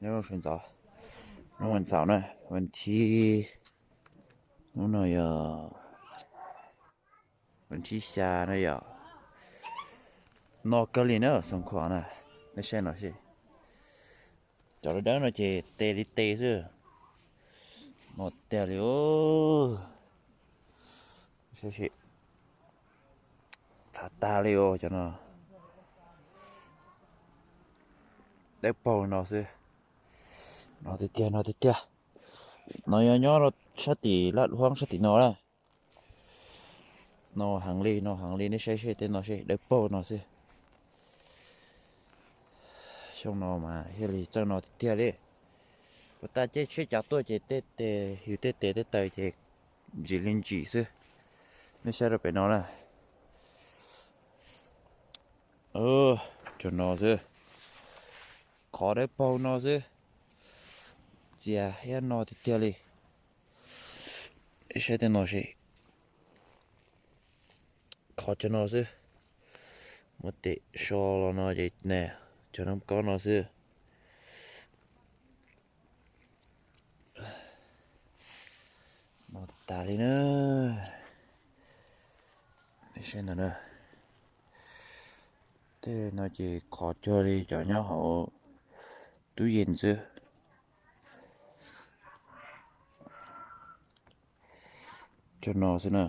Sawv ntxov, hnub vas ntxaum na, vas thib, hnub no yog vas thib xya na yom. No kawg li na, Xeev Khuam na, nej saib no seb. Cov dawb dawb no ces tes li tes xwb, no tiag li. Saib seb, tag tag li os cov no. Dawb paug no xwb, no tiag tiag, no tiag tiag. No yog nyob sab tim laj huab sab tim no na. No heev li, no heev li, nej saib seb tej no seb, dawb paug no xwb. Xyoo no mas thiaj li txawj no tiag tiag li. Puas tas caij tsheb cav tuaj ces tej tes, yus tej tes tej taw ces ntsim li ntsim xwb. Nej saib rau pem no na. Cov no xwb, qhov dawb paug no xwb, txias thiab no tiag tiag li. Saib tej no seb, qhov cov no xwb, muab tes so los no ces cov noob kob no xwb. No tas li na. Saib ntawm no, tej no ces qhov cuag li cov nyob hauv tub yees xwb. Cov no xwb na.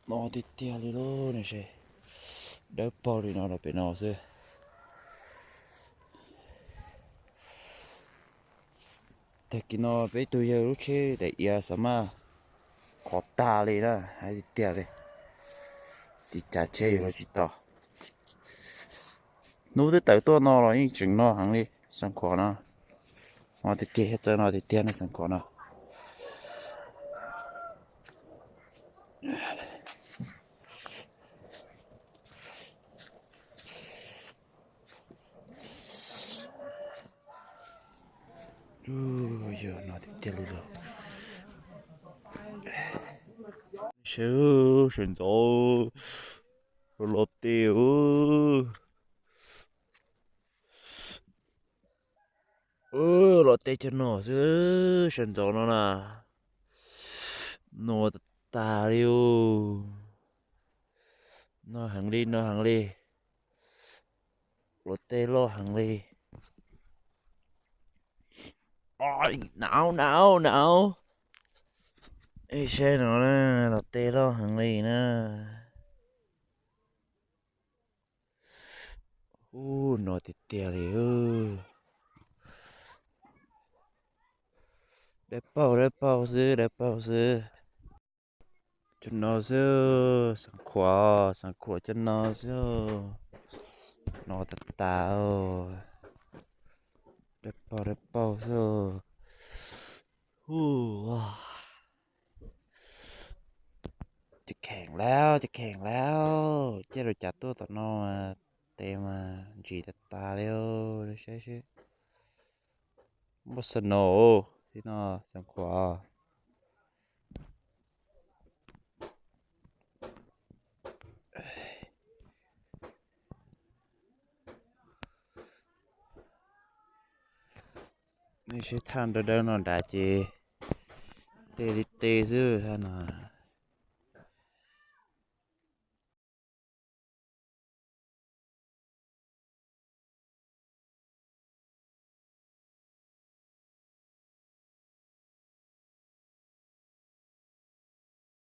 No tiag tiag li lauj, nej saib, dawb paug li no rau pem no xwb. Tag kis no peb ib tug yawg lub tsheb daim iav xav maj khov tag li na, hais tiag tiag li, tim cav tsheb yuav los tsis tau. Hnub twb tawm tuaj no los yeej tseem no heev li, Xeev Khuam no. No tiag tiag, txawj no tiag tiag na, Xeev Khuam no. Yog no tiag tiag li los. Sawv, sawv ntxov, los tes, los tes cov no xwb, sawv ntxov no na. No tas tas li os. No heev li, no heev li. Los tes loj heev li. Nau nau nau. Saib no na, los tes loj heev li na. Ub, no tiag tiag li. Dawb paug, dawb paug xwb, dawb paug xwb. Cov no xwb, Xeev Khuam, Xeev Khuam cov no xwb. No tas tas, dawb paug dawb paug xwb. Ub, ces kheem lawm, ces kheem lawm, caij rau cav tuaj tom no tes mas ntsim tas tas li, saib seb. Muaj snow thiab no, Xeev Khuam. Nej saib thaj dawb dawb no nrad ces tes li tes xwb thaj no.